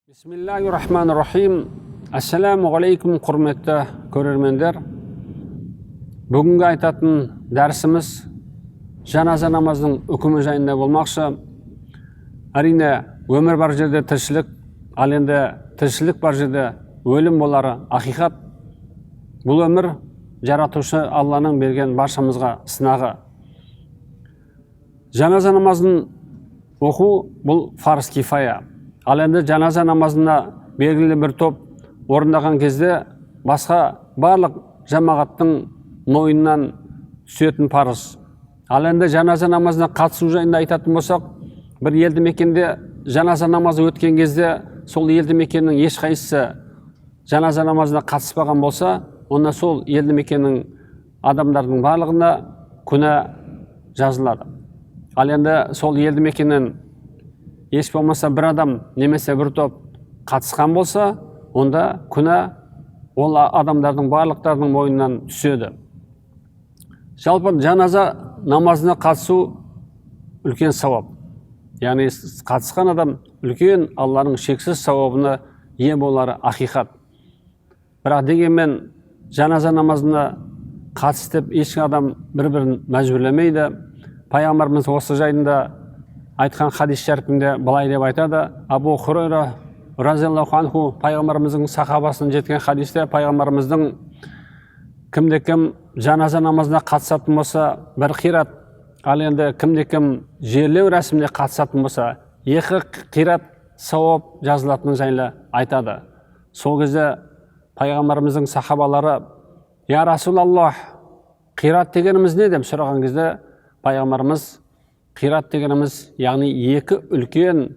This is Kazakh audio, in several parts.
Бисмиллахи. Ассаламу алейкум, құрметті көрермендер. Бүгінгі айтатын дәрісіміз жаназа намазының үкімі жайында болмақшы. Әрине, өмір бар жерде тіршілік, ал енді тіршілік бар жерде өлім болары ақиқат. Бұл өмір жаратушы Алланың берген баршамызға сынағы. Жаназа намазын оқу бұл фарз кифая. Ал енді жаназа намазына белгілі бір топ орындаған кезде басқа барлық жамағаттың мойнынан түсетін парыз. Ал енді жаназа намазына қатысу жайында айтатын болсақ, бір елді мекенде жаназа намазы өткен кезде сол елді мекеннің ешқайсысы жаназа намазына қатыспаған болса, онда сол елді мекеннің адамдардың барлығына күнә жазылады. Ал енді сол елді мекеннен еш болмаса бір адам немесе бір топ қатысқан болса, онда күнә ол адамдардың барлықтарының мойнынан түседі. Жалпы, жаназа намазына қатысу үлкен сауап, яғни қатысқан адам үлкен Алланың шексіз сауабына ие болары ақиқат. Бірақ дегенмен жаназа намазына қатыс деп еш адам бір бірін мәжбүрлемейді. Пайғамбарымыз осы жайында айтқан хадис шәріпінде былай деп айтады. Абу Хурайра разиаллаху анху пайғамбарымыздың сахабасынан жеткен хадисте пайғамбарымыздың: «Кімде кім жаназа намазына қатысатын болса, бір қират, ал енді кімде кім жерлеу рәсіміне қатысатын болса, 2 қират сауап жазылатыны» жайлы айтады. Сол кезде пайғамбарымыздың сахабалары: «Я Расулаллах, қират дегеніміз не?» – деп сұраған кезде, пайғамбарымыз: «Қират дегеніміз, яғни екі үлкен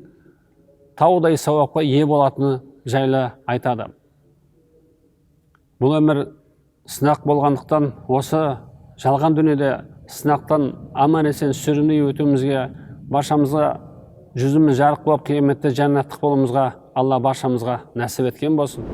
таудай сауапқа ие болатыны» жайлы айтады. Бұл өмір сынақ болғандықтан, осы жалған дүниеде сынақтан аман есен сүрінбей өтуімізге, баршамызға жүзіміз жарық болып, қияметте жәннаттық болуымызға Алла баршамызға нәсіп еткен болсын.